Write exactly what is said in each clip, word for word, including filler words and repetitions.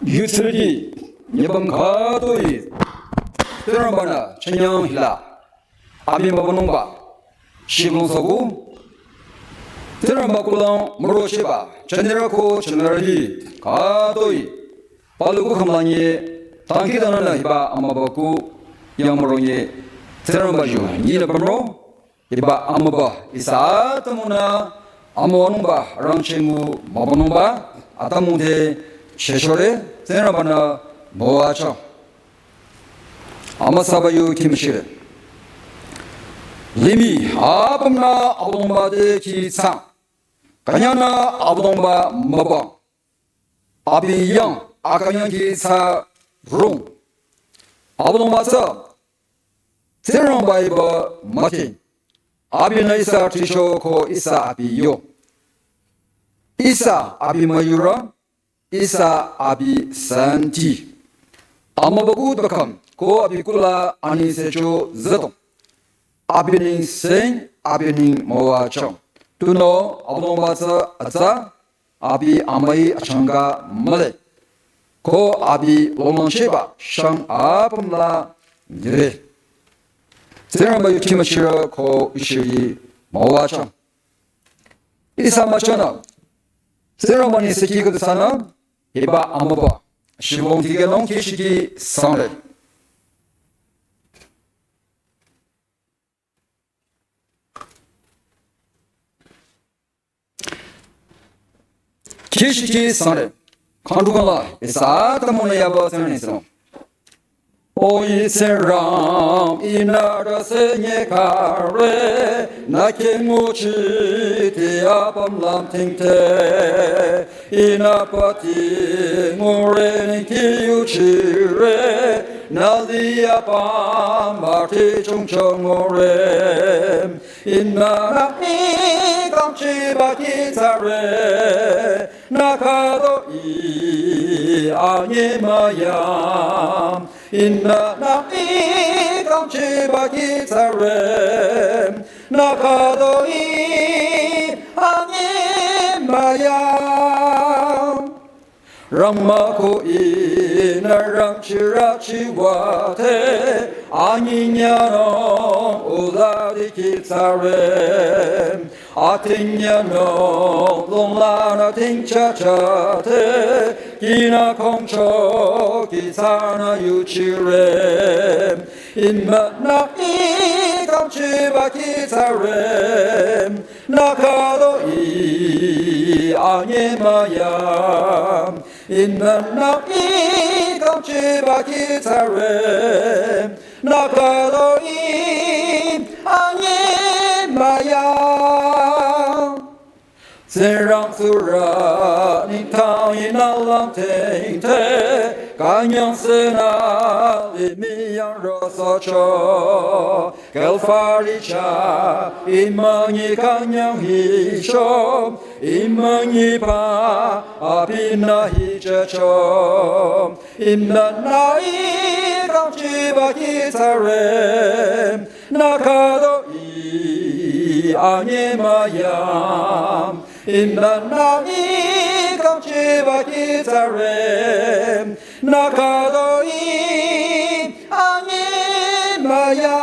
Yutsürüti, nyebam khütoi, Tsingrangba-nü chanyang hila, abi mübünungba, shibülung soku, Tsingrangba kulang mürocheba, chanirü ko chanirüti, khütoi, palu kukhümlanyi, dangkhidangnangnü hiba amübükuh, yang müronyi, Tsingrangba yu, nyinü pamro, hiba amübü ihsa atümungnü amüwanungba rangcheh ngu mübünungba atümung te chehchore Tsingrangba-nü müwajüng. Amüsaba yu khimshire. Limih apümnü Abüdongba te kihchang. Künyangnü Abüdongba mübüng. Abi yang akünyang kihsa rung. Abüdongba tsü Tsingrangba hiba müdheng. Abinü ihsa trisho ko ihsa abi yo. Ihsa abi müyurü, ihsa abi santi. Amübükuh bekam ko abi kuhla anengsecho züdong. Abi neng seng, abi neng müwajüng. Tunüo Abüdongba tsü atsa, abi amüi achangka mühle. Ko abi longlangchehba shang apümla lire. Tsingrangba yu chimüchirü ko yuchiri müwajüng. Ihsa müchanü, Tsingrangba nengsekhi khüdu thsanü, hiba amübü, shibülung dikehnung kihshiki sangre. Kihshiki sangre. Kangdukangla, ihsa atümungnü yaba Tsingrang nengsenung. O Tsingrang, ihnü rüse nyekare, nü kih nguchiti apüm lümtingte. Ihnü pati ngure nengti yuchire, nü li apüm bati chungcho ngure. Ihnü nü ikangchiba kihsare, nü khütoi anyemüyang. Ihnü nü ikangchiba kihsare, nü khütoi anyemüyang. Rangmüko ihnü rangchirü chiwate, anyinyanung ula dikehchare. Atinyanung longlanü tingchachate, kinü kongcho kihsanü yuchire. Ihnü nü ikangchiba kihsare, nü khütoi anyemüyang. Ihnü nü ikangchiba kihsare, nü khütoi anyemüyang. Tsingrang tsurü nengdang ihnü lümtingte, künyangsenü limih yang rosohcho. Kalvari chah imünyi künyang hicho, imünyiba abinü hichacho. Ihnü nü ikangchiba kihsare, nü khütoi anyemüyang. Ihnü nü ikangchiba kihsare, nü khütoi anyemüyang.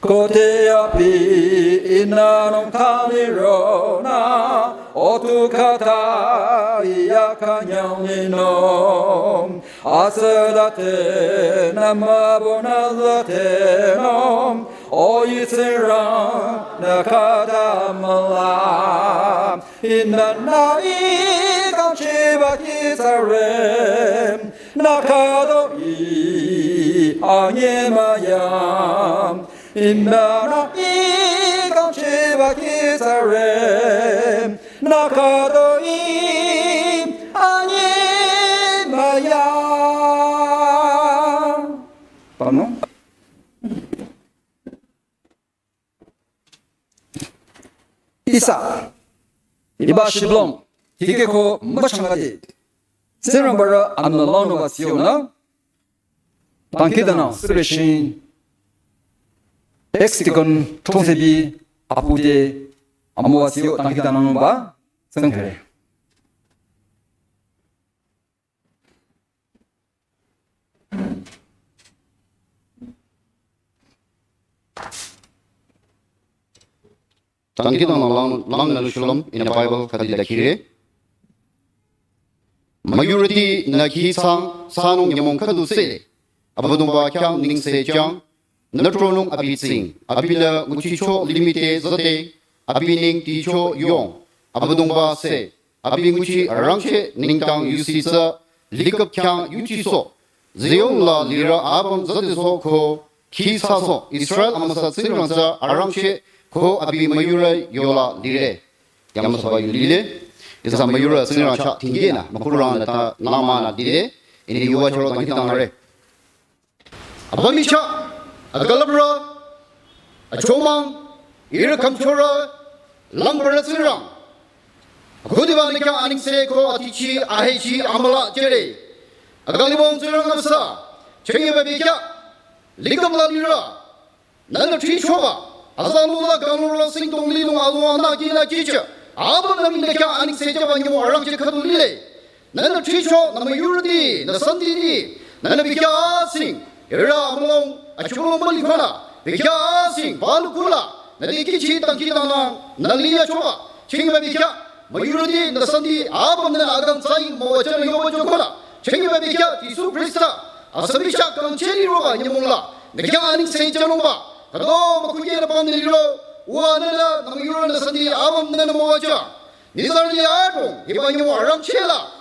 Kote abi ihnü nung thali ronü, otukhata iya künyang linung. Asüdate nü mübünü latenung, o Tsingrang nü khüta müla. Ihnü nü ikangchiba kihsare, nü khütoi anyemüyang. Ihnü nü ikangchiba kihsare, nü khütoi anyemüyang. Pamnung? Ihsa, hiba shibülung dikehko müchangkade, Tsingrangbarü anü langnüba siyonü, dangkhidangnang süreshin, ex-deacon Chongsebi apu te amüwa siyo dangkhidangnangba tsingkhere. Tangki tang lang lang na shalom in the Bible khadi da kire. Majority na ki sang sanung nyamong khadu se. Abadungba kyang ning se jang. Natronung abi tsing. Abi la nguchi cho limite zate. Abi ning ti cho yong. Abadungba se. Abi nguchi arangche ningtang yusi tsa. Likap kyang yuchi so. Zion la lira abam zate so ko. Ki sa so. Israel amasa tsingrang tsa arangche ko abi mayura yola lire. Yamasa ba yu lile. Isa mayura tsingrang cha tingena. Makurang na ta lama na lile. Ini yuwa choro tangki tang are. Abamicha, agalabra, achomang, ira kamchora, lambarla tsingrang. Gudiba nika aningse ko atichi ahechi amala jere. Agalibong tsingrang amsa, chengi babikya, likamla lira. Nana trichoba, azalula galula singdong lilung alua na gina jicha. Abam naminakya aningse jaba nyamo arangche khadu lile. Nana tricho, nama yurdi, na sandidi, nana bikya sing, ira amlong, achulong bali khona, bikya sing, balu kula, na diki chi tangki tana, na liya choba, ching ba bikya, ma yurdi, na sandi, abam nana agang sai, ma wacha na yoba chokona, ching ba bikya, Jisu Krista, asabisha kang cheli roba, nyamula, na kya aningse janong ba, kado ma kuye na pam na liro, wa nana, nama yurdi, na sandi, abam nana ma wacha. Nizarli adong, hiba nyamo arangchela.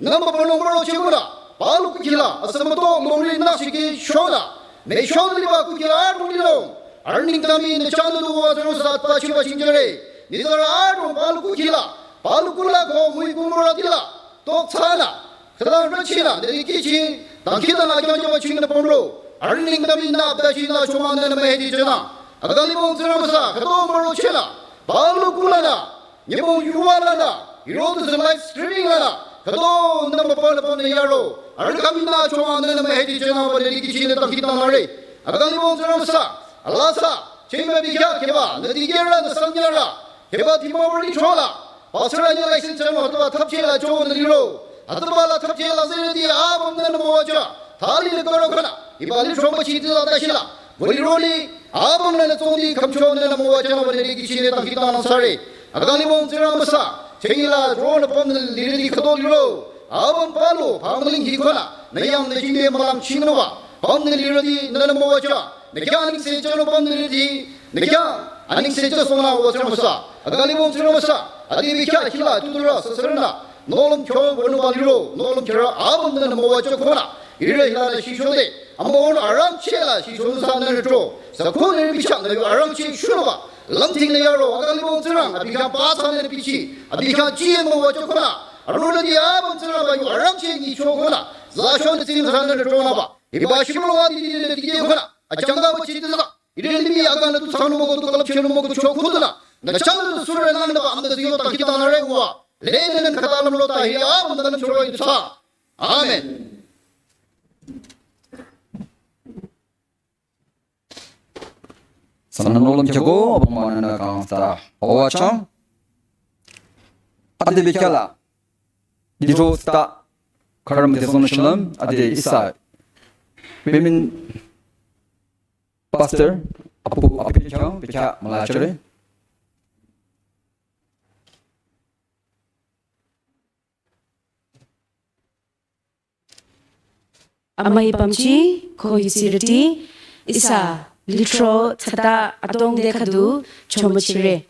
Namba panong baro chekula, palu kukila, asamato longri nasiki shona. Me shona liba kukila adong lilo. Arning kami ne chanu du wa zero sat pa chiba chingjare. Nizar adong palu kukila, palu kula ko mui kumura dila. Tok sana. Kada rachina, de kichi, dan kita na kya jaba chingna pomro. Arning kami na abda china choma na mahedi jana. Agali bong zero masa, kado baro chela. Palu kula na. Nyebo yuwa lala, irotu se live streaming lala, kado namba pala pala yaro, arkamina choma nana mahedi chena ba leli kichine tangkita nare. Agali bong zero sa, alasa, chema bikya keba, nadi gera na sanyara, keba tima wali chola, pasara nya license chano hataba thapchela cho na liro, hataba la thapchela zere di abam nana mawacha, thali le karo kana, ibali choma chiti la tashila, wali roli, abam nana tsondi kamcho nana mawacha na ba leli kichine tangkita na sare. Agali bong zira masa, chengila drone pam na liridi kado liro. Abang palu, pamling hi kona, na yang na jingde malang chingnoba. Pam na liridi, na na mawacha. Na kya aningse chano pam na liridi, na kya aningse chano sona wacha masa. Agali bong zira masa, adi bikya hila tudura sasarana. Nolam kyo bono baliro, nolam kira abang na na mawacha kona. Ira hila na shishode. Amba ono arangchela shishode sa na tro. Sa kone bichang na arangche shunoba. Lamting na yaro, agali bong zirang, abikha pa sa na bichi, abikha chien mo wacho kona. Arona di abong zirang ba yu arangche ni cho kona. Za shon ting sa na tro na ba. Iba shimlo wa di di di di kona. Achanga ba chi za. Ire limi aga na tu sanu mo ko tu kalap chenu mo ko cho kudna. Na chang tu sura na na ba amda ziyo ta kita na re wa. Le ne ne kata lam lo ta hi abong na lam choro yu sa. Amen. Sana nolam chago, abang mana na kang sta. Awa chang. Ade bikala. Dito sta. Karam de son shalam. Ade isa. Women pastor. Apu apu bikya bikya malachare. Amai pamchi, ko hisiriti, isa, litro, tata, atong de khadu, chomochire.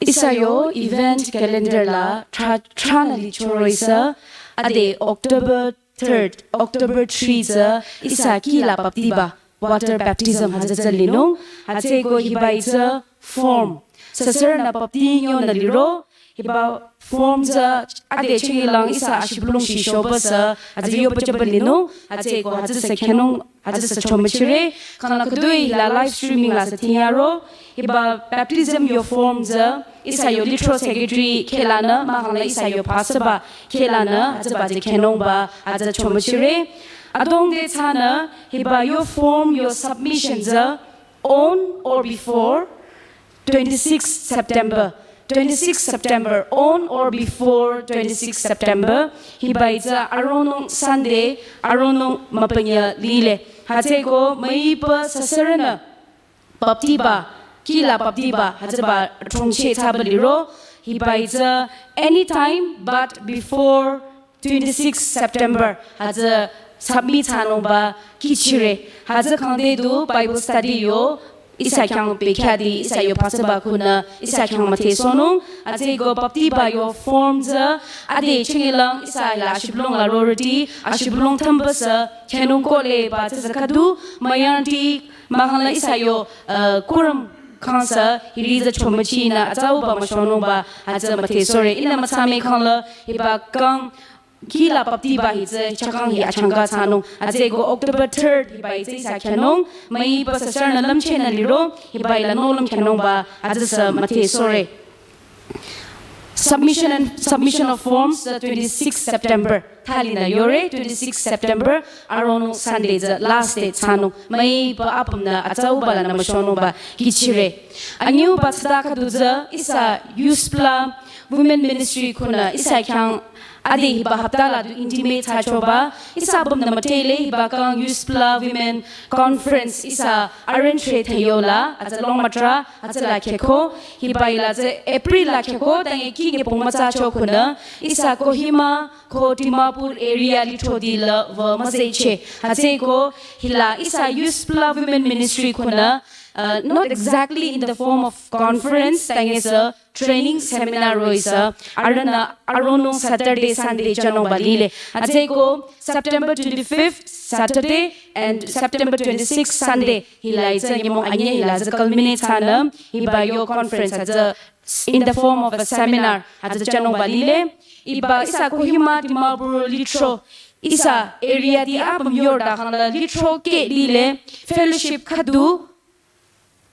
Isa yo, event calendar la, tra, tra na litro isa, ade October third, October three za, isa ki la baptiba, water baptism haza za linung, hate ko hiba isa form. Sasar na bapti nyo na liro, hiba form za ade chingi lang isa ashibulung shi shoba sa, aza yo bacha balino, ate ko haza sa khenung, haza sa chomachire, kana kudui la live streaming la sa tinyaro, hiba baptism yo form za, isa yo literal secretary kelana, mahana isa yo pastor ba kelana, haza ba za khenung ba, haza chomachire. Adong de tana, hiba yo form yo submission za, on or before twenty-sixth September. Twenty-sixth September, on or before twenty-sixth September, hiba itsa aronung Sunday, aronung mapanya lile. Hateko maipa sasarana, baptiba, kila baptiba hütsüba chongche thsaba liro, hiba hi tsü anytime but before twenty-six September hütsü submit thsanungba kihchire. Hütsü khangde du Bible study yo ihsa khyang bekhyah di ihsa yo pastor ba kunü ihsa khyang müthehsohnung. Hütsüeko baptiba yo form tsü ade chingilang ihsa la shibulong la rorüti ashibulong thambasü khenung kohle ba tsü khüdu müyangti mahkhangla ihsa yo, uh, kuram khangsü hiri tsü chomüchinü atsauba müshonungba hütsü müthehsohre. Ihnü müthsame khangla hiba kang kila baptiba hi tsü chakang hi achangka thsanung. Hütsüeko October third hiba hi tsü ihsa khenung. Müiba sasarnü lümchehnü liro hiba hi la nohlüm khenungba hütsüsü müthehsohre. Submission and submission of forms the twenty-sixth September. Thalinü yore twenty-sixth September aronung Sunday tsü last day thsanung. Müiba apümnü atsauba lanü müshonungba kihchire. Anyüba tsüta khüdu tsü ihsa youth pla women ministry kunü ihsa khyang ade hiba hapta la du intimate thsachoba ihsa apümnü müthehle hiba kang youth pla women conference ihsa arrange thre theyola hütsü Longmatra hütsüla khehko hiba hi la tsü April la khehko tange kih nyepong mütsacho kunü ihsa Kohima ko Dimapur area lithroti la wü müzehcheh. Hütsüeko hila ihsa youth pla women ministry kunü, uh, not exactly in the form of conference tangesü training seminar roisü arühnü aronung Saturday Sunday jünungba lile. Hütsüeko September twenty-fifth Saturday and September twenty-sixth Sunday hila hi tsü nyümong anyüh hila tsü culminate thsanü hiba yo conference hütsü in the form of a seminar hütsü jünungba lile. Hiba ihsa Kohima Dimapur lithro ihsa area ti apüm yorda khangla lithro keh lile fellowship khüdu.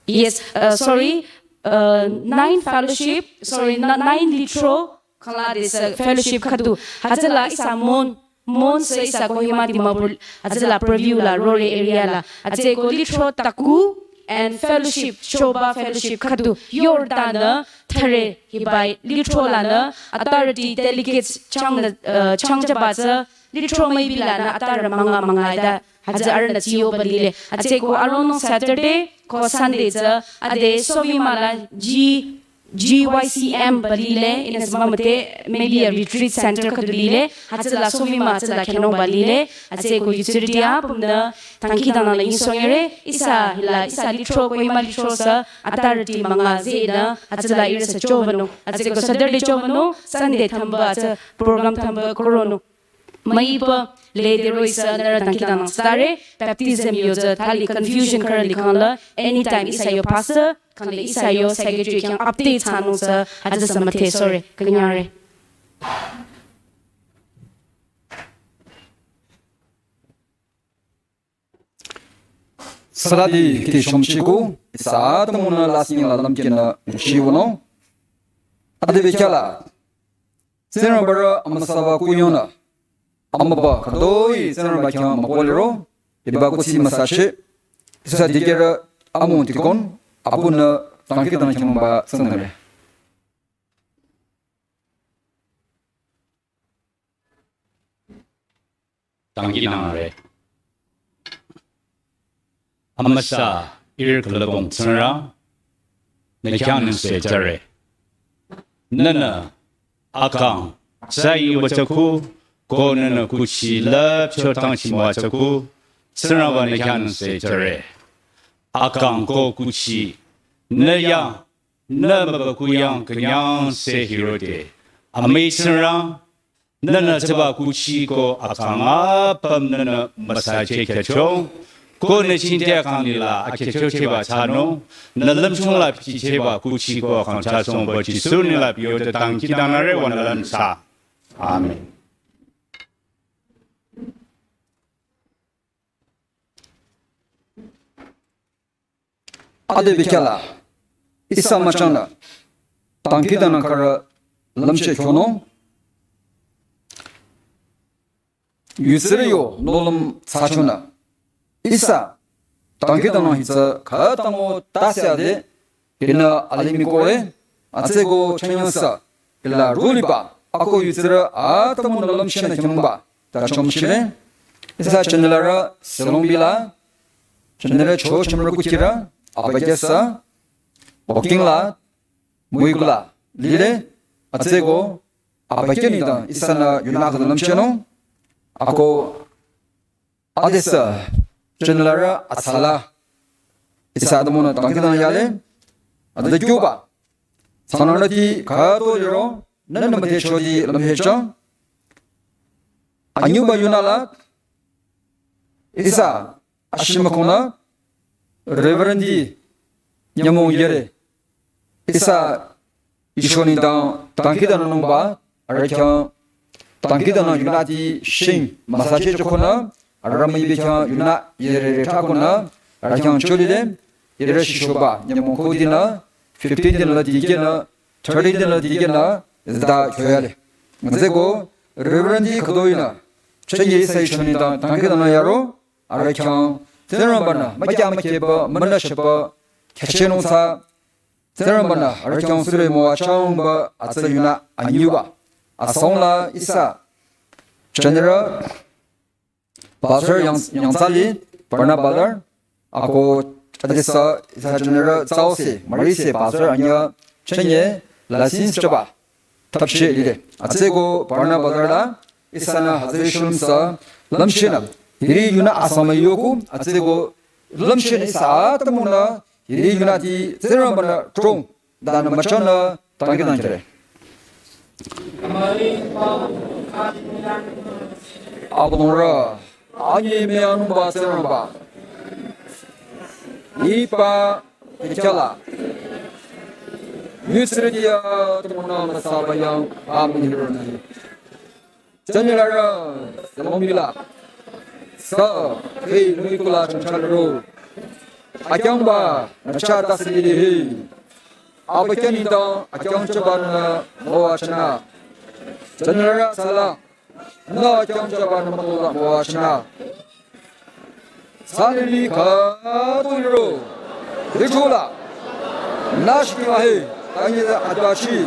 Yes, uh, sorry, uh, nine fellowship, sorry, na- nine lithro khangla desü fellowship khüdu. Hütsüla ihsa mon mon sü ihsa Kohima Dimapur hütsüla purview la rore area la hütsüeko lithro taku and fellowship choba fellowship khüdu yordanü thare hiba hi lithro lanü atarüti delegates changnü, uh, changjüba tsü lithro müipi lanü atarü münga münga ida hütsü arühnü tsiyoba lile. Hütsüeko aronung Saturday ko Sunday tsü ade Sovima la ji G Y C M ba lile, ihnü sü mümüdhe, maybe a retreat center khüdu lile, hütsüla Sovima hütsüla khenungba lile, hütsüeko yutsürüti apümnü dangkhidangnang la nyisohnyire, ihsa hila, ihsa lithro Kohima lithro sü, atarüti münga zehnü, hütsüla ihrüsü chobanung, hütsüeko Saturday chobanung, Sunday thamba hütsü program thamba koronung. Müiba lede roisü nührü dangkhidangnang tsütare, baptism yo tsü thali confusion khürü likhangla, anytime ihsa yo pastor, khangla ihsa yo secretary khyang update thsanung sü, hütsüsü müthehsohre, künyangre. Sürüti kih shümchiko, ihsa atümungnü lasih la lümkehnü nguchiwünung. Ade bekhyah la. Tsingrangbarü amüsaba kuyongnü. Amüba khütoi Tsingrangba khyang mükohliro. Hiba kuthsi müsache. Ihsa dikehrü amung dikon. Abinü dangkhidangnang khyangba tsingnüre. Dangkhidangnangre. Amüsa ihrü külüpbong Tsingrang, nü khyang nengse jüre. Nühnü akang, sa iwa jüku, ko nühnü kuchi lüpcho tangchi müwa jüku, Tsingrangba nü khyang nengse jüre. Akang ko kuchi, nü yang, nü mübükuh yang künyangse hirode. Amüi Tsingrang, nühnü tsüba kuchi ko akang apüm nühnü müsache khyüchong. Ko nü chingde akang nila akhehcho cheba thsanung. Nü lümchung la pichicheba kuchi ko akang thsasohba Jisu nila pü yode dangkhidangnangre wünü lümsa. Amen. Ade bekhyah la, ihsa müchangnü, dangkhidangnang khürü lümcheh kyonung, yutsürü yo nohlüm thsachonü, ihsa, dangkhidangnang hi tsü khütango tase ade, ihnü alimih kohle, atsüko chünyangsü, hila ruliba, ako yutsürü atümungnü lümchehnü kyonungba, ta chomchire, ihsa chünyelarü selong bila, chünyelarü cho chümrü kukhirü, abükyüsü, Okingla, müikula, lile, atsüko, abükyü nengdang ihsanü yunü khüdu lümchehnung, ako, adesü, chenlarü atsala, ihsa atümungnü dangkhidangnang yale, ade kyoba, tsanangrüti khüto liro, nünü müdhechoti lümhechang, anyüba yunü la, ihsa, ashimükhongnü, Reverend D, nyümong yere, ihsa, Isho nengdang dangkhidangnangnungba, arüh khyang dangkhidangnang yunüti shing müsacheh chokonü, arüh müipi khyang yunü yere re thsakonü, arüh khyang cholile, yere shishoba, nyümong khodinü, fifteen dinü la dikehnü, thirteen dinü la dikehnü, züda kyoyale. Nzeko, Reverend D khüdu yunü, chünye ihsa Isho nengdang dangkhidangnang yaro, arüh khyang, Tsingrangbanü, mükyah mükheba, münü sheba, khyachenung tsü, Tsingrangbanü, arüh khyang sürü müwachangba, atsü yunü anyüba. Asongla ihsa, General, Pastor Yang, Yang Tsali, Barna Bazar, ako, adesü, ihsa General Tsaose, Marise, Pastor anyü, chenye, license choba. Tapshe lile. Atsüko Barna Bazar la, ihsanü hazir shulüm sü, lümchehnü. Hiri yunü asama yoku, atsüko, lümchehnü ihsa atümungnü, hiri yunüti, Tsingrangbanü, trong, danü müchangnü, dangkhidangnang kere. Abüdongrü, anyi müyanungba Tsingrangba. Ipa, Kichala. Yusridia, tumuna masaba yang, amin hirona. Chanyelarü, Salomila. Sa, hei, müikula changchalro. Akyangba, nacha tasili hei. Abükyü nengdang, akyang chobanü, müwachana. Chanyelarü, sala. Nü akyang chobanü mütola müwachana. Salili khüto liro. Lichola. Nü shikima he. Tanyi da adbashi.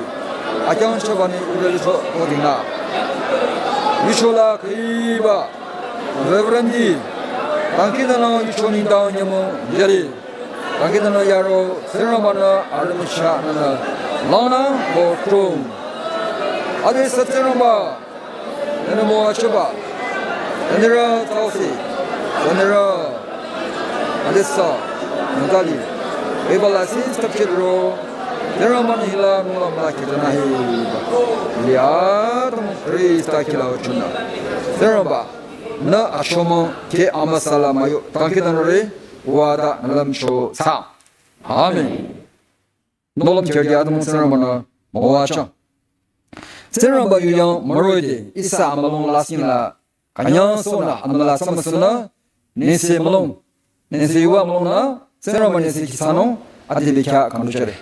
Akyang chobanü ule licho kodinü. Lichola khiba. Reverend D. Dangkhidangnang Isho nengdang nyümong yare. Dangkhidangnang yaro, Tsingrangbanü, arüh müshanü, langnü, ko trong. Adesü Tsingrangba, nünü müwacheba, nünü rü tausi, nünü rü, adesü, nüdali, ebala si stapchiro, Tsingrangbanü hila, nula mala kidana hi, ya, tam Krista kila uchuna. Tsingrangba, nü ashomang ke amasala mayo, dangkhidangnang re, wada nü lümcho tsang. Amen. Nohlüm khyüdi atümung Tsingrangbanü müwachang. Tsingrangba yu yang müroide ihsa amülung lasih la künyangsonü amüla sümüsunü nengse mülung, nengse yuva mülungnü Tsingrangba nengse kihsanung adi bekhyah kangduchere.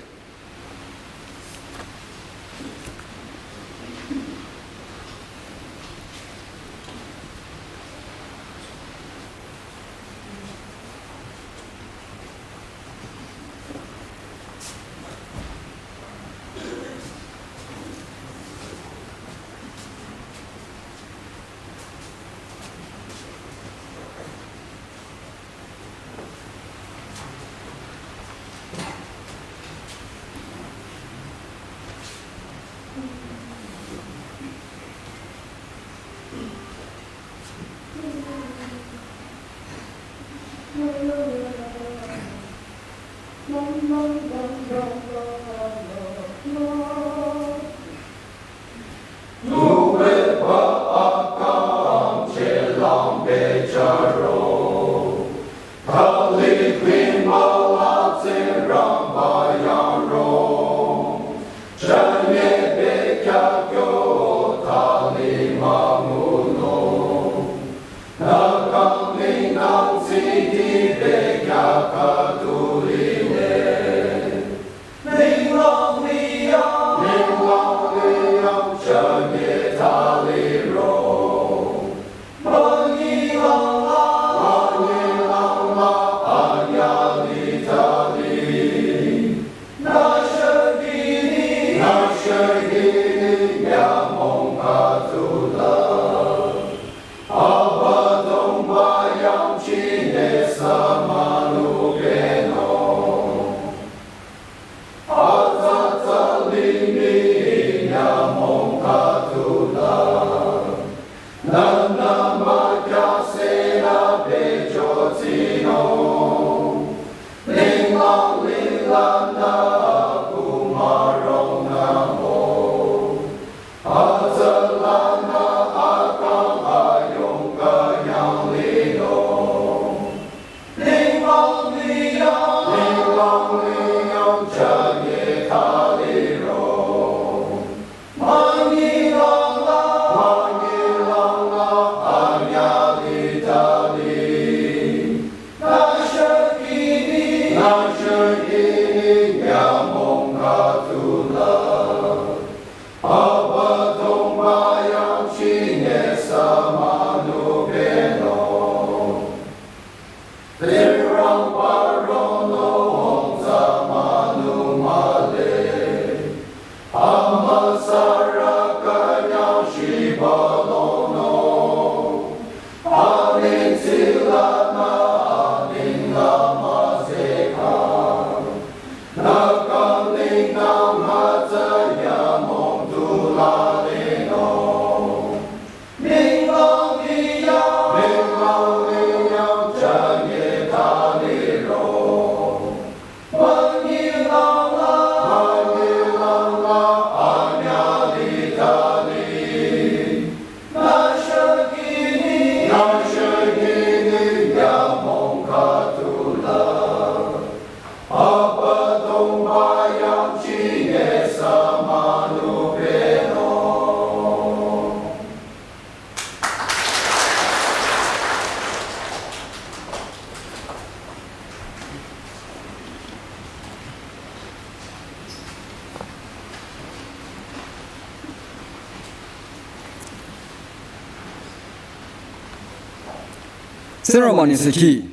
Tsingrangba-nü seki.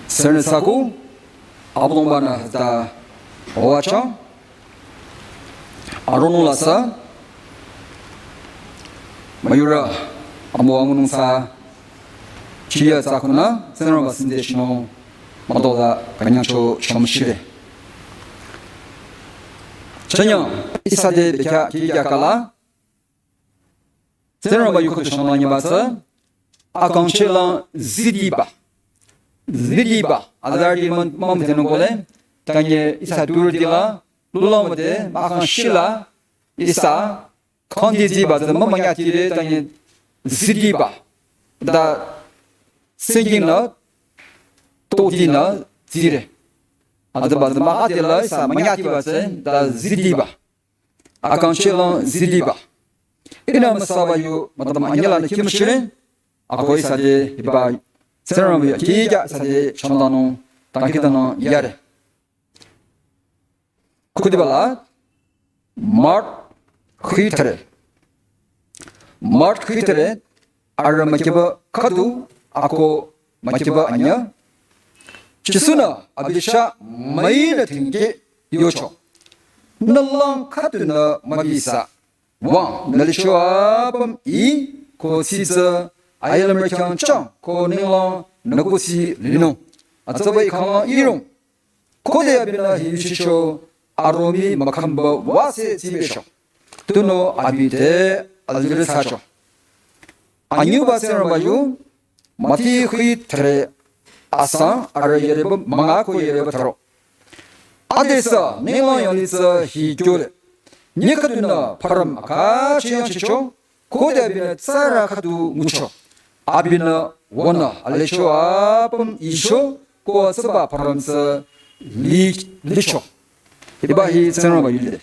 Sünü saku. Abüdongba-nü ta owacha. Aronung lasa. Müyurü. Amüwa ngunung sa. Chiya tsakuna. Tsingrangba sinde shino. Madola kanyangcho shomshire. Chanyang. Ihsa te bekya kikya kala. Tsingrangba yu khüdu shangla nyiba tsü, akang chelang zidiba. Zidiba. Azarüti mümü tenung kole, tanye ihsa durüti la, lulang müde, mahkhang shila, ihsa, khandi ziba tsü mümü nyatire, tanye zidiba. Da, singing la, toti la, zire. Azaba tsü mah atila, ihsa, münyatiba tsü, da zidiba. Akang chelang zidiba. Ihnü müsaba yu, madam anyala nü kim shirin. Ako ihsa te, hiba, Tsingrangba yu, kikya ihsa te, shangdanung, tangkidanung, yare. Khüdiba la, Mark khütare. Mark khütare, arüh mükiba khüdu, ako mükiba anyü. Jisu-nü abi chah müinü tingke yocho. Nü lang khüdunü mübisa. Wüng nü licho apüm i ko sitsü ayülamrü khyang chang ko ninglang nü kusi linung. Atsaba i khanglang irung. Khode abinü hi yuchicho aromi mükhamba wüse tsibesho. Tunüo abi te alirü thsacho. Anyüba Tsingrangba yu, Mati khütare asang arüh yireba münga ko yireba tharo. Adesü, ninglang yanglitsü hi kyole. Nyi khüdunü pharam akachi yangchicho, khode abinü tsara khüdu ngucho. Abinü wünü alicho apüm icho, ko atsaba pharam tsü li, licho. Hiba hi Tsingrangba yule.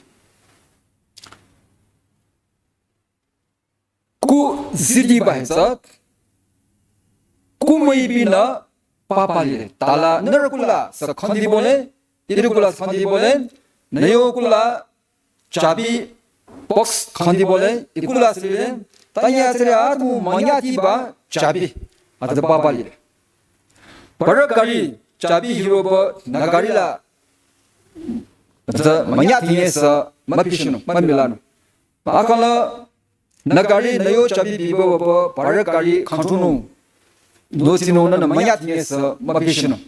Ku zidiba hi tsü, ku müibinü papa lile. Tala nührü kula sü khandi bole, ihrü kula sü khandi bole, nüyo kula chabi box khandi bole, i kula sü lile, tanya sü lile atmu münyatiba chabi, atsü papa lile. Parü gari chabi hiroba nü gari la, atsü münyatinge sü müpishinung, mümilanung. Akala nü gari nüyo chabi biba wüba parü gari khantunung. Notsinung nünü münyatinge sü müpishinung.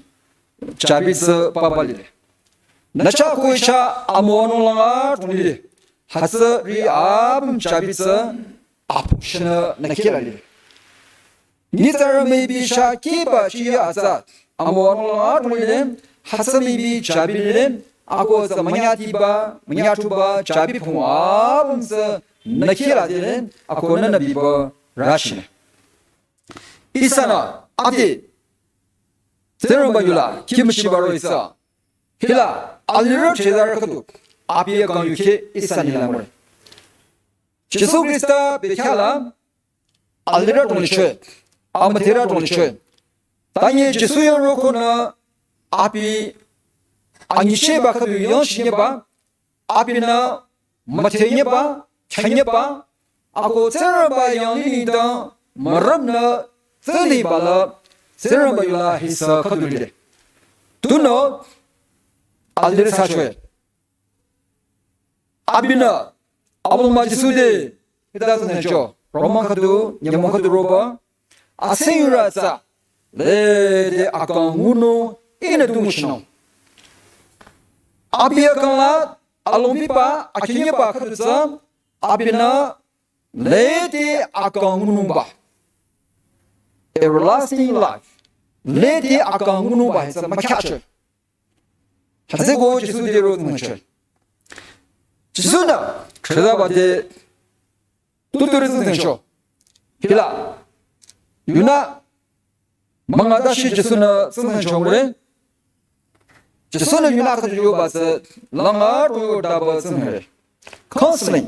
Chabi tsü papa lile. Nü chah ko i chah amüwanung lang atrung lile. Hütsü ri apüm chabi tsü apüm shinü nü kila lile. Nyitsarü müibi chah kiba chiya atsü amüwanung lang atrung lile. hütsü mübi jabi lile, ako tsü münyatiba, münyatuba jabi pung apüm tsü nü kihla dile, ako nünü biba rüchine. Ihsanü, ade, Tsingrangba yula, kimüchiba ro ihsa. Hila, alirü chedar khüdu, abi akang yukheh ihsa nila mure. Jisu Khrista bekhyah la, alirü tong lichoi, amüdherü tong lichoi. Tanye Jisu yang rokonü, abi, anyicheba khüdu yang shinyeba, abinü, müdhenyeba, thanyeba, ako Tsingrangba yanglih nengdang, mürümnü, tsünibala, Tsingrangba yula hisa khüdu lile. Tunüo, alirü thsachoi. Abinü, abülung mah Jisu te, hita tsünü cho, Roman khüdu, nyümong khüdu roba, atsing yurü tsü, lede akang ngunung, ihnü tu nguchinung. Abi akang la, alongbiba, akhinyiba khüdu tsü, abinü, lede akang ngunungba. Everlasting life. Lede akang ngunungba, hisa mükhyacho. Hütsüeko Jisu te ro tsingchoi. Jisu-nü, chedaba te, tuturü tsingcho. Hila, yunü, münga dashi Jisu-nü tsingchongre. Jisu-nü yunü khüdu yoba tsü, langa to yodaba tsingre. Counseling.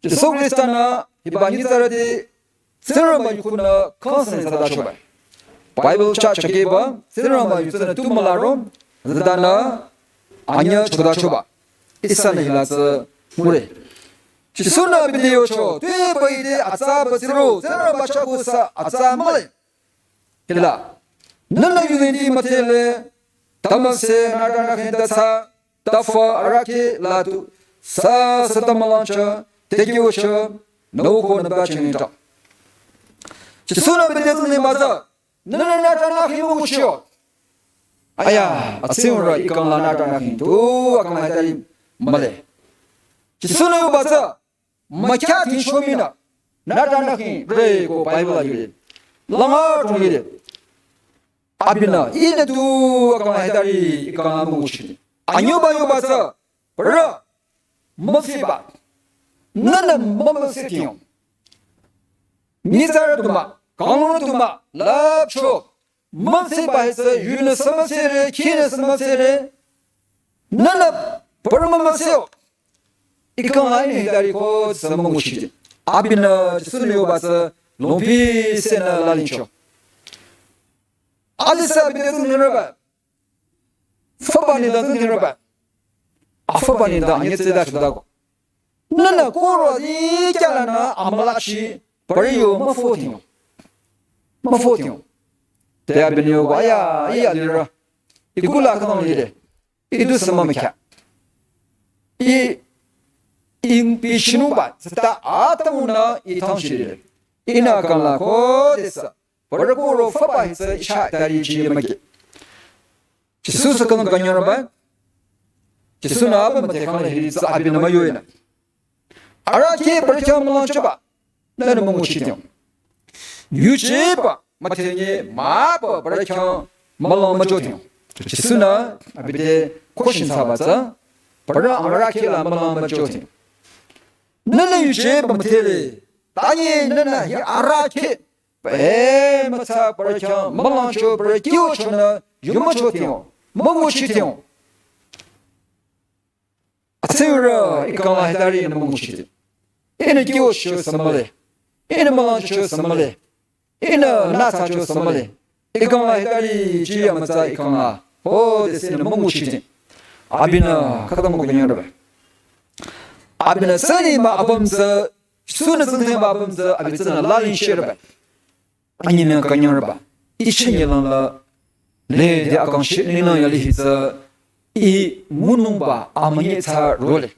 Jisu Khrista-nü, hiba nyitsarü te, Tsingrangba yukhunü counseling thsadachoba. Bible chah chakeba, Tsingrangba yu tsünü tu mülaro, hütsütanü anyüh chodachoba. Ihsanü hila tsü mure. Jisu-nü abi te yocho, tuepü ite atsa batsiro, Tsingrangba chah kusa atsa mühle. Hila. Nünü yuzeng ti müdhele, tamüse nütanü khingta tsü, tafa arahkheh la tu, sa sa tamülancha, tekyocha, nüko nüba chingta. Jisu-nü abi te tsingdhingba tsü, nünü nütanü khing münguchio. Aya, atsing yurü ikang la nütanü khing tu, akang la hitari mühle. Jisu-nü yoba tsü, mükhya thingcho minü, nütanü khingre ko Bible la yule. Langa tong lile. Abinü, ihnü tu akang la hitari ikang la münguchi. Anyüba yoba tsü, bürü, müsiba. Nünü mümüsi thing. Nyitsarü tu mah, kanglungrü tu mah, lüpcho. Müsiba hisa, yunü sümüsire, khinü sümüsire. Nünü, bürü mümüsio. Ikang la ihnü hitari ko tsü münguchi. Abinü, Jisu-nü yoba tsü, longpi senü lalincho. Ade sü abi te tsingdhingreba. Füba nengdang tsingdhingreba. Afüba nengdang anyüh tseda chodako. Nünü koro di kyalanü amülachi, bürü yo müfo thing. Müfo thing. Te abinü yoba ya, iya lirü. Ikula khünang lile. Ih du sü mümükhya. Ih, ih, ih chinungba, tsüta atümungnü ih tangchire. Ihnü akang la khodesü, bürü koro füba hisa ihsa tari chi müke. Jisu sü khünang künyangre ba. Jisu-nü abi müdhe khang la hiri tsü abinü müyoenü. Arahkheh bürü khyang mülanchoba. Nünü münguchi thing. Yuchiba, müdhenyi, müba, bürü khyang, mülang mücho thing. Jisu-nü, abi te, question thsaba tsü, bürü arahkheh la mülang mücho thing. Nünü yuchiba müdhele, tanye nünü hi arahkheh, be mütsa bürü khyang, mülangcho bürü kyochonü, yu mücho thing, münguchi thing. Atsing yurü, ikang la hitari ihnü münguchi. Ihnü kyocho sü mühle. Ihnü mülangcho sü mühle. Ihnü nüthsacho sü mühle. Ikang la hitari chi ya mütsa ikang la. Khodesü ihnü münguchi. Abinü khütang ko künyangre ba. Abinü sünimü apüm tsü, sünü tsingdhingba apüm tsü, abi tsünü lalinchire ba. Anyinü künyangre ba. Ih chenyelang la, lede akang shi ninglang yali hi tsü, ih ngunungba amünyi tsü role.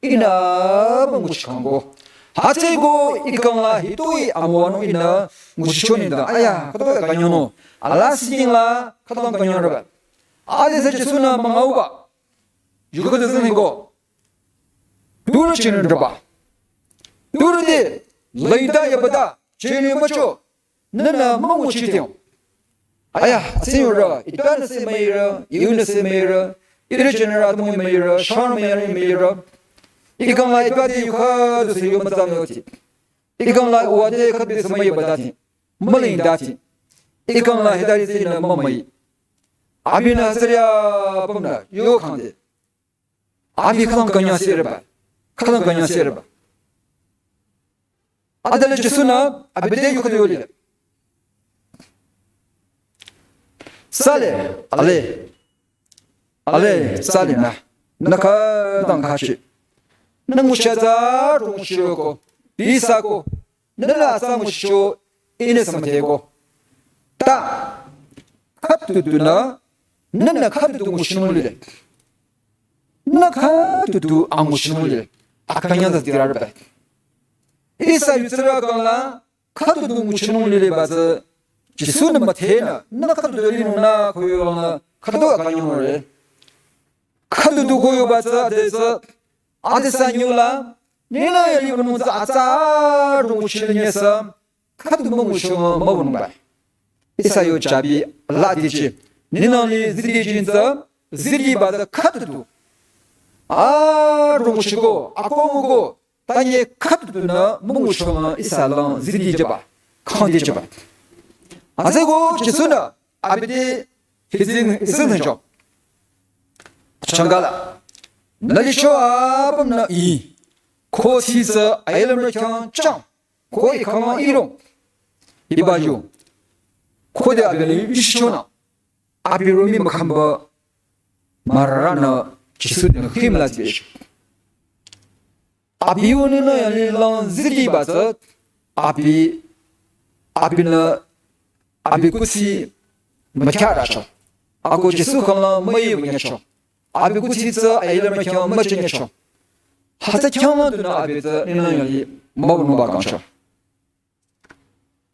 Ihnü münguchi kangko. Hütsüeko ikang la hitoi amüwanung ihnü nguchicho nengdang. Aya, khütoi künyangnung. Ala siking la, khütoi künyangre ba. Adesü Jisu-nü müngauba. Yu khüdu tsingdhingko. Turü chinungre ba. Turü te, laida yabada, chinung mücho. Nünü münguchi thing. Aya, Tsingrangba, ita nüsü müire, yu nüsü müire, ire general atümung müire, shan müire, müire. Ikangla ita di yuka du se yu mütsa müti. Ikangla uwa de khüdu se müi badati. Müling dati. Ikangla hidari se na mümüi. Abinü sürya pamna, yu kangde. Abi khülang kanya sirba. Khülang kanya sirba. Adale Jisu-nü abi te yu khüdu yole. Sale, ale. Ale, sale na. Nü khütang khachi. Nü nguchi atsa rung shiroko. Bisako. Nü la atsa nguchicho. Ine samteko. Ta. Khüdu du nü. Nü nü khüdu du nguchinung lile. Nü khüdu du anguchinung lile. Akanyang da dirarba. Ihsa yutsara kangla khüdu du nguchinung lile batsü. Jisu-nü müthenü. Nü khüdu du linung nü koyonü. Khüdu akanyang re. Khüdu du koyo batsü adesü. Adesü nyula. Nina ya liba nungtsü atsa rung nguchile nyesa. Khüdu münguchong mübünungba. Ihsa yo jabi la dichi. Ninang li zidi jintsü, zidi batsü khüdu du. A rung nguchiko, akonguko, tanye khüdu du nü münguchong ihsa lang zidi jeba. Khangdi jeba. Azeko Jisu-nü abi te hizing hizing tencho. Changala. Nü licho apümnü i. Ko tsitsü ayelam rükyang chang. Ko ikama irong. Iba yu. Ko de abi le yushichonü. Abi romi makamba. Marana Jisu-nü himla zibish. Abi yunü nü ya lilang zidi batsü. Abi, abinü, abi kutsi makyaracho. Ako Jisu kangla müi wünyacho. Abi kuthsi tsü ayelam rükyang müchenyecho. Hütsü kyangla du nü abi tsü ninang ya li mübünungba kangcho.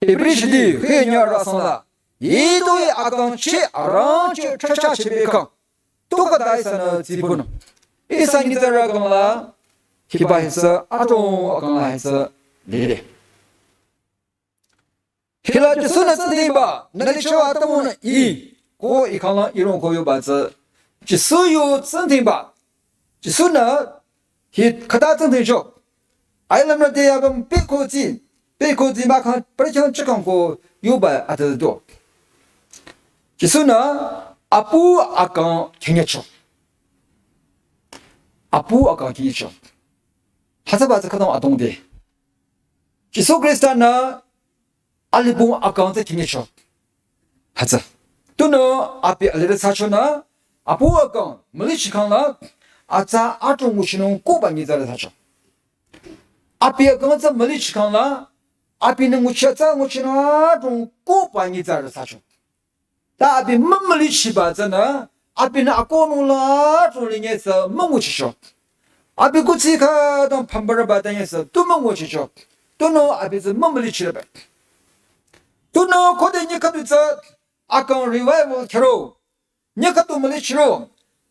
Ibri shidi hünya rasangla. Yidoi akang che arang che chacha che bekang. Tuka dai sanü tsibun. Ihsa nyitsarü kangla. Hiba hisa atong akangla hisa lile. Hila Jisu-nü tsü diba, nü licho atümung i, ko ikangla irong koyo batsü. Jisu yu tsü diba. Jisu-nü hi khüta tsü dicho. Ayelam rü de yabang peko tsi, peko tsi ma kang, prekang chikang ko yuba atü do. Jisu-nü apu akang khenyecho. Apu akang khenyecho. Hütsü batsü khütang atong de. Jisu Khrista-nü alibung akang tsü khenyecho. Hütsü. Tunüo abi alire thsachonü, apu akang mülichikangla, atsa atong nguchinung koba nyitsarü thsacho. Abi akang tsü mülichikangla, abinü nguchi atsa nguchinung atong koba nyitsarü thsacho. Ta abi mümülichiba tsünü, abinü akonung la atong linyesü münguchicho. Abi kutsi khütang pambarüba tanyesü tu münguchicho. Tunüo abi tsü mümülichirüba. Tunüo khode nyi khüdu tsü akang revival khero. Nyi khüdu mülichiro.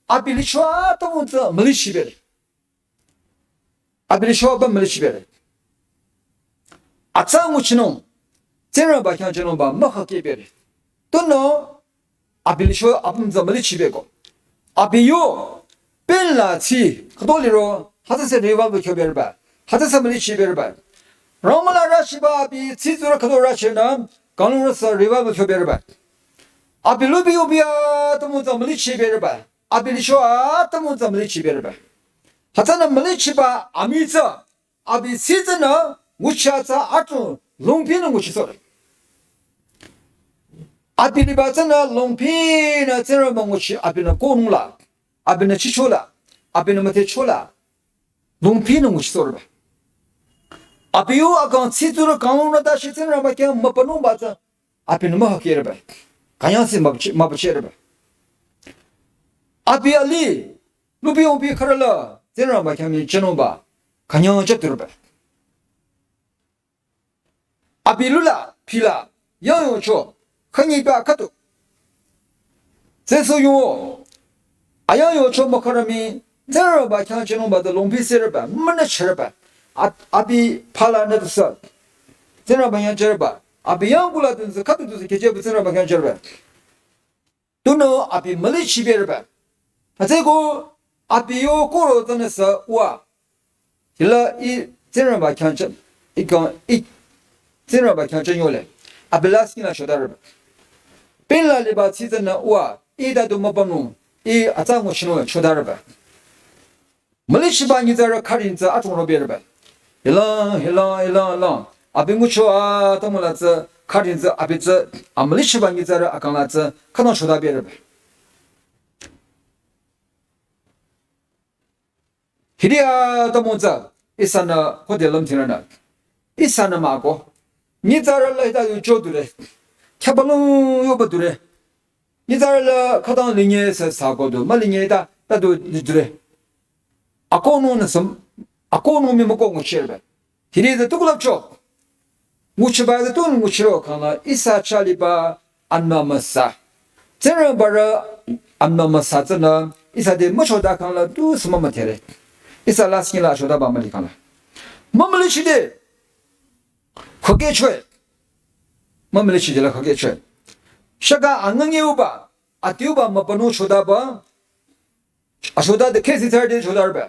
Abi licho atümung tsü mülichibere. Abi licho ba mülichibere. Atsa nguchinung. Tsingrangba khyang jünungba mükhakebere. Tunüo abi licho apüm tsü mülichibeko. Abi yo pen la tsi khüdu liro hütsüse revival kyoberüba. Hütsüse mülichiberüba. Rangmüla rüchiba abi tsi tsurü khüdu rüchinü kanglungrü sü revival kyoberüba. Abi lubi ubi atümung tsü mülichiberüba. Abi licho atümung tsü mülichiberüba. Hütsünü mülichiba amii tsü abi tsi tsünü nguchi atsa atong longpinü nguchisohre. Abi liba tsünü longpinü Tsingrangba nguchi abinü konung la, abinü chicho la, abinü müthecho la, longpinü nguchisohreba. Abi yu akang tsi tsurü kanglungrü dashi Tsingrangba khyang mübünungba tsü abinü mühakereba. Künyangsi mübüche-, mübüchereba. Abi alih, lubi ongbi khürü la, Tsingrangba khyang mii jünungba, künyang jüturüba. Abi lula, pila, yangyongcho, khünyiba khüdu. Tsüsü yungo, ayangyocho mükhürümi, Tsingrangba khyang jünungba tsü longpi süreba, münü chüreba. Ab-, abi pala nü tusü. Tsingrangba khyang jüreba. Abi yangu la tusü, khüdu tusü, kehjüba Tsingrangba khyang jüreba. Tunüo abi mülichibereba. Hütsüko abi yo koro tsünüsü wa. Hila i Tsingrangba khyang chah, i kang, i Tsingrangba khyang chah yole. Abi la skin la chodareba. Pin la liba tsitsünü wa, i dadu mübünung, i atsa nguchinung chodareba. Mülichiba nyitsarü khüding tsü atong robereba. Hilang, hilang, hilang, hilang. Abi ngucho atümung la tsü khüding tsü abi tsü, a mülichiba nyitsarü akang la tsü khütang chodabereba. Hiri atümung tsü, ihsanü khode lümthsingrünü. Ihsanü mako. Nyitsarü la hita yu chodure. Khyapalung yoba dure. Nyitsarü la khütang linye sü sako du. Mülinye ta, ta du dure. Akohnung nü süm, akohnung mii müko nguchireba. Hiri tsü tukulapcho. Nguchiba tsü tu nguchiro kang la ihsa chah liba anma müsa. Tsingrangbarü anma müsa tsünü ihsa te müchoda kang la tu sü mümüdhere. Ihsa la skin la chodaba müli kang la. Mümülichide. Khokehchoe. Mümülichide la khokehchoe. Shaka angange uba, atiuba mübünung chodaba. Achoda de kesi tsarde chodareba.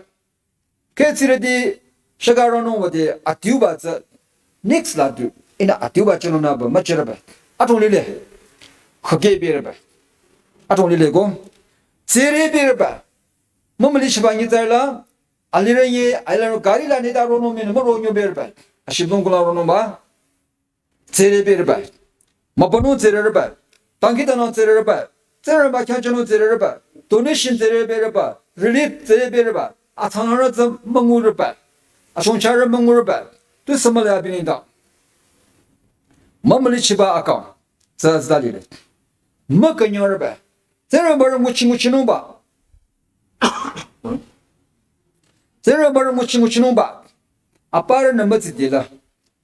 Ketsirüti shaka ronung wüde atiuba tsü next la du. Ihnü atiuba chenung nüba müchireba. Atong lile. Khokehbereba. Atong lile ko. Tserebereba. Mümülichiba nyitsarü la. Alirü ye, alirü gari la nita ronung mii nü müronyobereba. Ashibung kula ronungba. Tserebereba. Mübünung tserereba. Dangkhidangnang tserereba. Tsingrangba khyang chahnung tserereba. Donation tserebereba. Relief tserebereba. Atsangrarü tsü müngureba. Ashongcharü müngureba. Tu sü müli abi nengdang. Mümülichiba akang. Tsü zalile. Mükünyangreba. Tsingrangbarü nguchi nguchinungba. Tsingrangbarü nguchi nguchinungba. Aparünü mütsidela.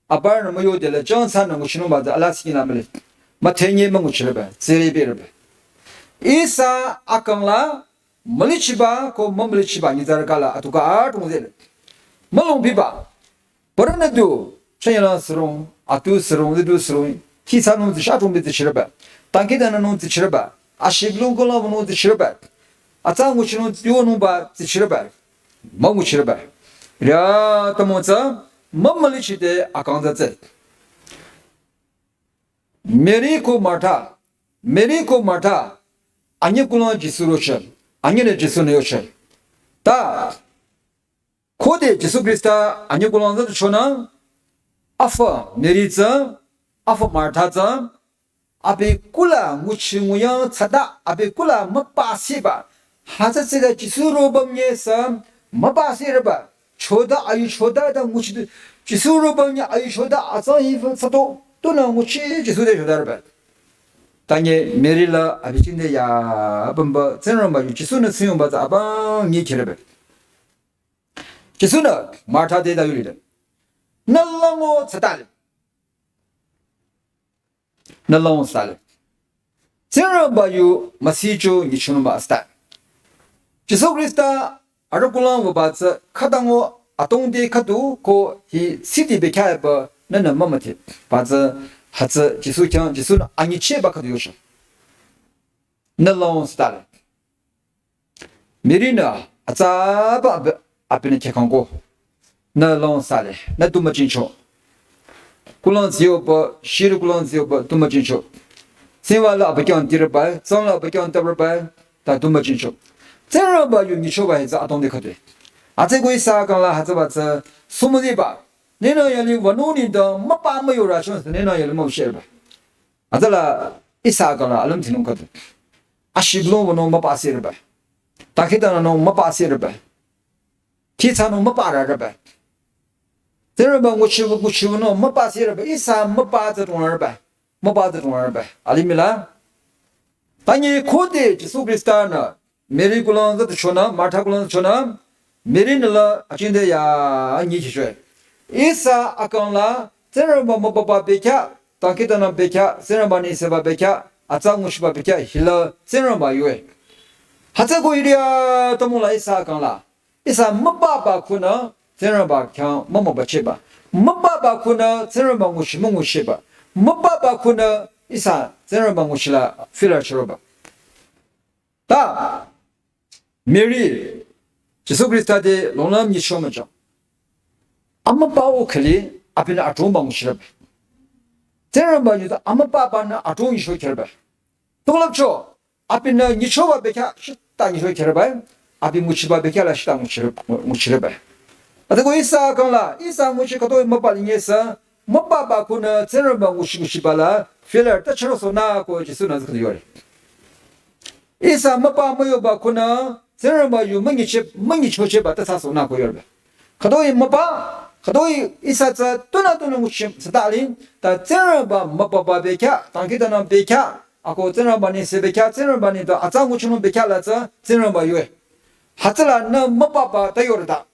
Aparünü müyodela, chang sanü nguchinungba tsü ala skin la müli. Müdhenye münguchireba, tserebereba. Ihsa akang la, mülichiba ko mümülichiba nyitsarü kala atuka atong zele. Mülung biba. Parünü du, chanyala sürung, atu sürung, lidu sürung, kih thsanung zi shatung bi zi chireba. Dangkhidangnangnung zi chireba. Ashibung kula wünung zi chireba. Atsa nguchinung yonungba zi chireba. Münguchireba. Hiri atümung tsü, mümülichide akang tsü tsü. Mary ko Martha, Mary ko Martha, anyi kulang Jisu rocheh, anyi le Jisu nü yocheh. Ta, khode Jisu Khrista anyi kulang tsü chonü, afü Mary tsü, afü Martha tsü, abi kula nguchi nguyang tsüta, abi kula müpasiba. Hütsü tsüta Jisu ro bamnye sü müpasireba. Choda ayu choda ta nguchi du. Jisu ro bamnye ayu choda atsang hi fü sato. Tunü nguchi Jisu te chodareba. Tanye Mary la abi chingde ya bamba Tsingrangba yu Jisu nü siyongba tsü abang nyi kireba. Jisu nü Martha te ta yulile. Nü lango tsütale. Nü lango sale. Tsingrangba yu müsicho nyichonungba asta. Jisu Khrista arüh kulang wüba tsü khütango atongde khüdu ko hi city bekhyah ba nünü mümüdhe. Ba tsü hütsü Jisu khyang Jisu nü anyichehba khüdu yocho. Nü lango sale. Mary nü atsaba abi, abinü khyakangko. Nü lango sale, nü tu müjingcho. Kulang ziyoba, shiri kulang ziyoba, tu müjingcho. Singwa la abi khyang direba, tsang la abi khyang tabreba, ta tu müjingcho. Tsingrangba yu nyichoba hi tsü atongde khüdu. Atsü ko ihsa kang la hütsüba tsü, sumudiba. Nenü yali wünung nengdang, müpa müyora chon, nenü yali müshireba. Atsüla ihsa kala alümthinung khüdu. Ashibung wünung müpasireba. Dangkhidangnangnung müpasireba. Kih thsanung müparareba. Tsingrangba nguchi nguchinung müpasireba. Ihsa müpa tsü tongreba. Müpa tsü tongreba. Alimih la. Tanye khode Jisu Khrista nü Mary kulang tsü chonü, Martha kulang tsü chonü, Mary nü la achingde ya nyi kichoe. Ihsa akang la, Tsingrangba mübüba bekhyah, dangkhidangnang bekhyah, Tsingrangba nengsenba bekhyah, atsa nguchiba bekhyah, hila Tsingrangba yue. Hütsü ko hiri atümung la ihsa akang la. Ihsa mübüba khunü, Tsingrangba khyang mümübüchehba. Mübüba khunü, Tsingrangba nguchi münguchehba. Mübüba khunü, ihsa Tsingrangba nguchi la fila chiroba. Ta Mary, Jisu Khrista te longlüm nyicho müjang. Amübüo khüli abinü adrongba nguchireba. Tsingrangba yu ta amübübanü adrong nyicho khereba. Tükolüpcho, abinü nyichoba bekhyah shita nyicho khereba. Abi nguchiba bekhyah la shita nguchire-, nguchireba. Ate ko ihsa kangla, ihsa nguchi khütoi mübü linyesü, mübüba kunü Tsingrangba nguchi nguchiba la, failure ta chürosohnü ko Jisu-nü zikhi yore. Ihsa mübü müyoba kunü, Tsingrangba yu münyicheh, münyichochehba ta thsasohnü ko yoreba. Khütoi mübü, khütoi ihsa tsü tunü tunü nguchi thsatali, ta Tsingrangba mübüba bekhyah, dangkhidangnang bekhyah, ako Tsingrangba ni se bekhyah, Tsingrangba ni ta atsa nguchinung bekhyah la tsü, Tsingrangba yue. Hütsülanü mübüba ta yoreda.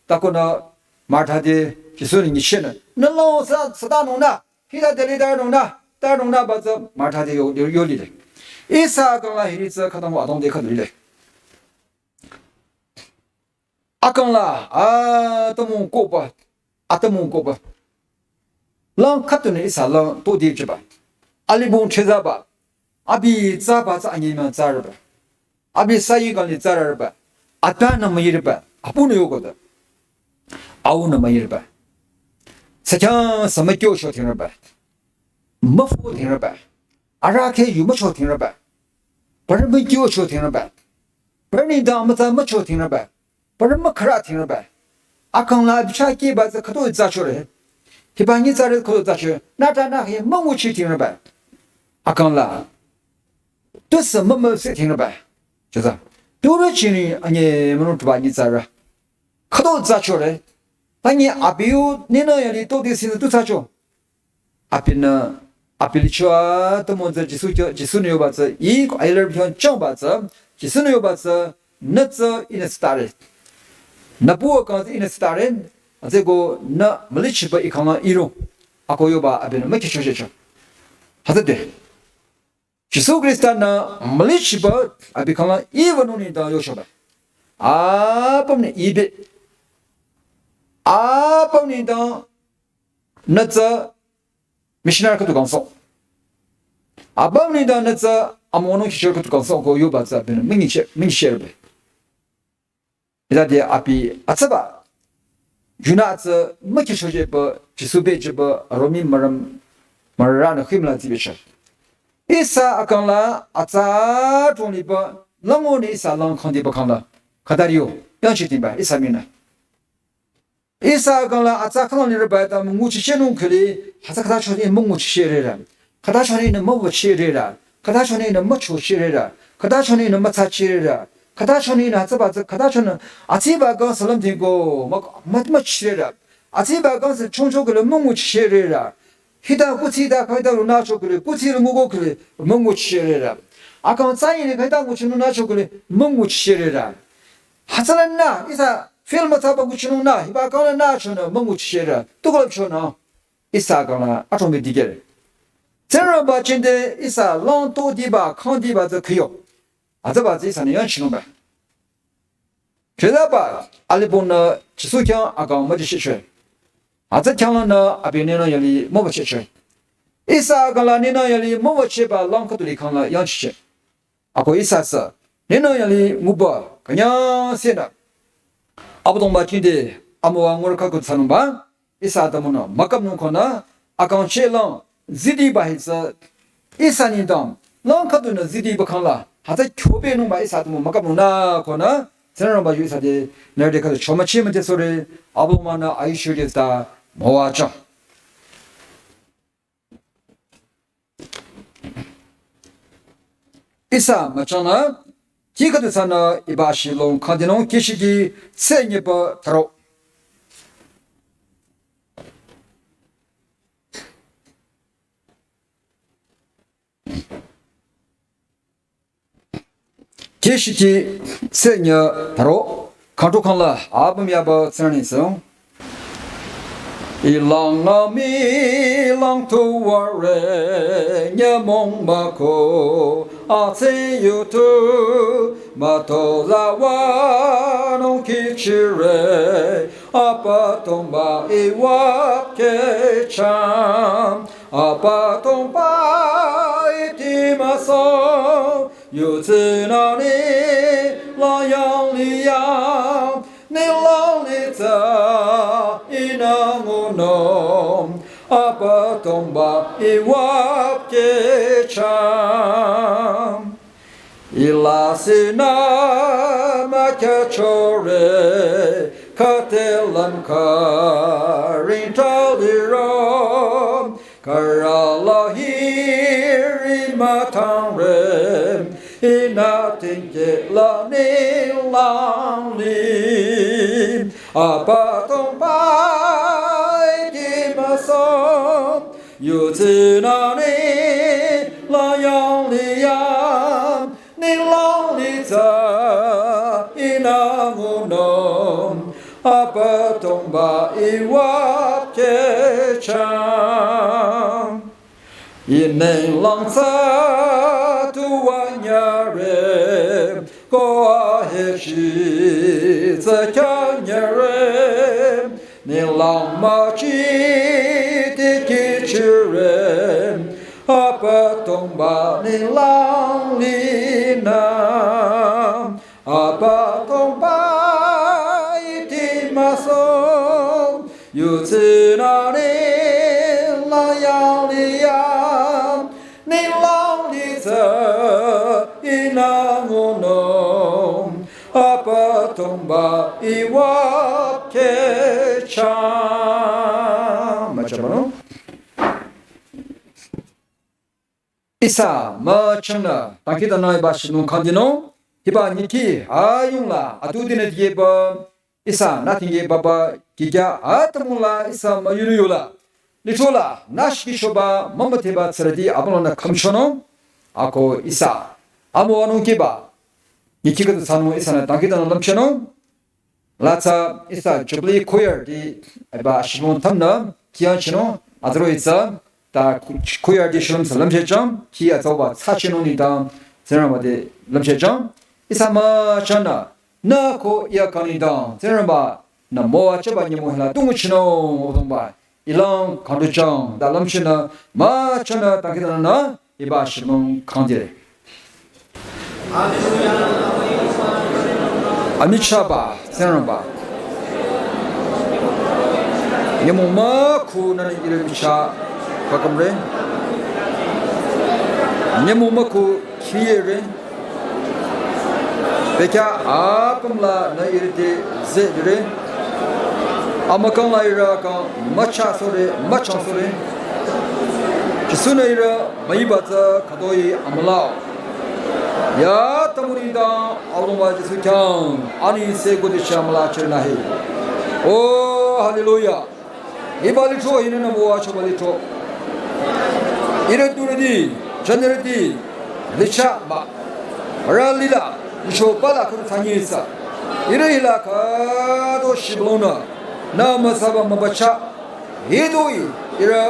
Ta konü Martha te Jisu-nü nyichehnü, nü long sa, thsatanungnü, hita deli tanungnü, tanungnü ba tsü Martha te yo, yo, yo lile. Ihsa kangla hiri tsü khütang adrong te khüdu lile. Akangla, atümung kohba, atümung kohba. Lang khüdunü ihsa lang todi chiba. Alibong chezaba. Abi tsaba tsü anyemüng tsareba. Abi sayi kangli tsarareba. Atanü müyireba. Apunü yokoda. Aunü müyireba. Sakhyang sü mükyocho tingreba. Müfo tingreba. Arahkheh yu mücho tingreba. Parü mükyocho tingreba. Parü nengdang mütsa mücho tingreba. Parü mükhürü tingreba. Akangla abi chah kehba tsü khütoi tsachore. Hiba nyitsarü khütoi tsachore. Nü ta nü hi münguchi tingreba. Akangla. Tusü mümüse tingreba. Cheza. Turu chini anyemünung tuba nyitsarü. Khütoi tsachore. Tanyi abi yu ninü yali todi sinü tu tsacho. Abinü, abi licho atümung tsü Jisu kyo, Jisu-nü yoba tsü, i ko ailer bichon chongba tsü, Jisu-nü yoba tsü, nü tsü ihnü thsatare. Nü pu kang tsü ihnü thsatare, atsü ko nü mülichiba i kangla irung. Ako yoba abinü mükihchochehcho. Hütsüde. Jisu Khrista-nü mülichiba abi kangla iwünung nengdang yochoba. Apümnü ibe. Apüm nengdang nü tsü missionary khüdu kangsoh. Apüm nengdang nü tsü amonung kihchor khüdu kangsoh ko yoba tsü abinü münyicheh, münyichehrebe. Hütsüde abi atsaba. Yunü tsü mükihchochehba, Jisu bejüba, aromi mürüm, mürünü khimla tsibecheh. Ihsa akangla atsa trongliba, lango ni ihsa lang khangdiba kangla. Khütari yo, yangchitingba, ihsa minü. Ihsa kangla atsa khanglireba ta münguchichehnung khüli, hütsü khüta choni münguchichehrerü. Khüta choni nü müwüchehrerü. Khüta choni nü müchochehrerü. Khüta choni nü mütsachehrerü. Khüta choni nü hütsüba tsü, khüta choni atsiba kang salam tingko, mü, mü, müchehrerü. Atsiba kang sü chongcho khüli münguchichehrerü. Hita kuthsi ta khüta runü cho khüli, kuthsi ru nguko khüli, münguchichehrerü. Akang tsü yini khüta nguchinung nü cho khüli, münguchichehrerü. Hütsülanü, ihsa film thsaba nguchinung nü, hiba kangla nü chonü münguchichehrü, tukolüpchonü, ihsa kangla atümung dikeh. Tsingrangba chinde ihsa lang todiba, khangdiba tsü khiyo. Hütsüba tsü ihsanü yangchinungba. Chedaba, alibongnü Jisu khyang akang müjishehcho. Hütsü khyanglanü abi nengnang yali müwüchehcho. Ihsa kangla nengnang yali müwüchehba lang khüdu likhangla yangchicheh. Ako ihsa sü, nengnang yali nguba, künyangsehnü. Abüdongba chinde, amüwa ngurü khüku thsanungba, ihsa atümungnü, mükapnung konü, akang chehlang, zidiba hi tsü, ihsa nengdang, lang khüdunü zidiba kangla, hütsü kyobenungba ihsa atümung mükapnungnü konü, Tsingrangba yu ihsa te, nührü te khüdu chomücheh müdhe sore, abüdongba-nü ayushirü te ta, müwajüng. Ihsa müchangnü, kih khüdu thsanü iba shilong khangdinung kihshiki tsü nyiba tharo. Kihshiki tsü nyi tharo, khangtro khangla apüm yaba tsünü song. Ilang nü milang tuware, nyümong mako, atse yutu, mütozah wünung kihchire, Abüdongba-i wüpkehchang, Abüdongba-i timüsong, yutsinü ni Ninglang li tsü ihnü ngunung, Abüdongba I wüpkehchang. I lasih nü mükehchore, khüte lümkha ringta liro, khürü la hiri mütangre, ihnü tingkeh la ninglang li. Abüdongba I kih müsong, yutsinü ninglang yang liyang, ninglang li tsü ihnü ngunung, Abüdongba I wüpkehchang. I ninglang tsü tuwünyare, ko ahechi tsü khyanyare, ninglang müchi tikehchire, Abüdongba ninglang linü. Abüdongba I kih müsong, yutsinü ninglang yang liyang, ninglang li tsü ihnü ngunung, Abüdongba I wüpkehchang. Müchaba nung. Ihsa müchangnü dangkhidangnang hiba shibülung khyang dinung, hiba nyikhi ayung la atu dinü dikehba, ihsa nü tingkeh baba kikya atümung la ihsa müyurü yola, lithro la nü shikishoba mümüdheba tsürüti abünglangnü khümchonung, ako ihsa amüwanung kehba nyikhi khüdu thsanung ihsanü dangkhidangnang lümchehnung. La tsü ihsa Jubilee Choir ti hiba shibülung thsamnü khyang chinung, azarü itsü ta choir ti shulüm sü lümchehchang, khi atsauba tsü chinung nengdang Tsingrangba te lümchehchang. Ihsa müchangnü nü ko ya kang nengdang Tsingrangba nü müwajüba nyümong hila tu nguchinung, Abüdongba I lang kangduchang, ta lümchehnü müchangnü dangkhidangnangnü hiba shibülung khyang dire. Amichahba Tsingrangba, nyümong mükhu nünü ihrü michah bakümre. Nyümong mükhu khiyere. Bekhyah apüm la nü ihrü te zehre. Amükang la ihrü kang müchah sohre, müchang sohre. Jisu-nü ihrü müiba tsü khütoi amüla-o. Ya atümung nengdang Abüdongba Jisu khyang anengse khode chah amüla chirnü he. Oh, hallelujah. Hiba lithro hi nünü müwachoba lithro. Ihrü turüti, jünirüti, lichah mah. Arüh lila, icho pala khüdu thsanyi ihsa. Ihrü hila khüdu shibülungnü, nü müsaba mübüchah. Hitoi, ihrü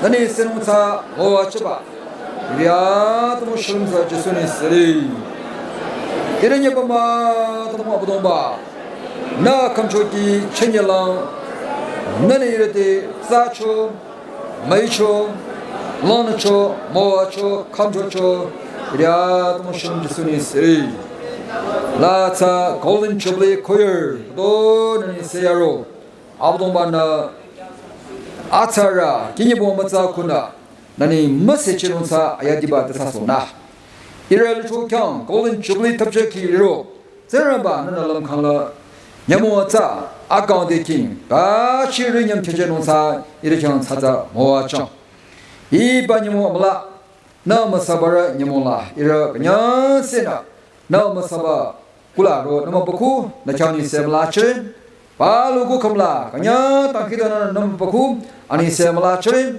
nü nengsenung tsü müwajüba. Ihrü atümung shulüm tsü Jisu nengse re. Ihrü nyübü mah atümung Abüdongba, nü khümchoki chenyelang, nünü ihrü te thsacho, müicho, langnücho, müwacho, khümchocho, ihrü atümung shulüm Jisu nengse re. La tsü Golden Jubilee Choir, do nü nengse yaro. Abüdongba-nü atsarü, kinyibo mütsa kunü, nü neng müsechinung tsü ayadiba te thsasohnü. Ihrü lithro khyang Golden Jubilee thapcheh khi liro, Tsingrangba nünü lümkhang la, nyümong atsa, akang te king, ba chiri nyüm kechenung tsü, ihrü khyang thsatsa müwajüng. Hiba nyümong amüla, nü müsabarü nyümong la, ihrü künyangsenü, nü müsaba, kula ro nü mübükhu, nü khyang nengse müla chire. Palu kukhüm la, künyang dangkhidangnangnü nü mübükhu, anengse müla chire.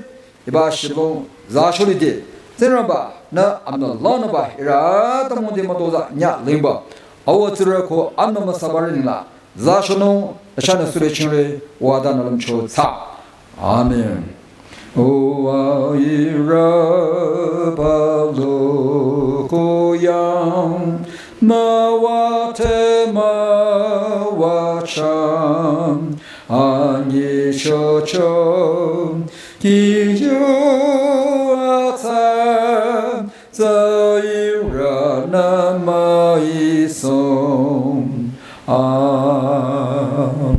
Hiba shibülung zashulide, Tsingrangba, nü amünü langnüba ihrü atümung te mütozah nyü lingba. Awa tsürü ko amünü müsabarü nengla, zashunung, nü chahnü sürü chingre, wüdanü lümcho thsa. Amen. Uwa ihrü palu kuyang, müwate müwachang, anyi chocho, kiyu atsa, tsü ihrünü müisong. Amen.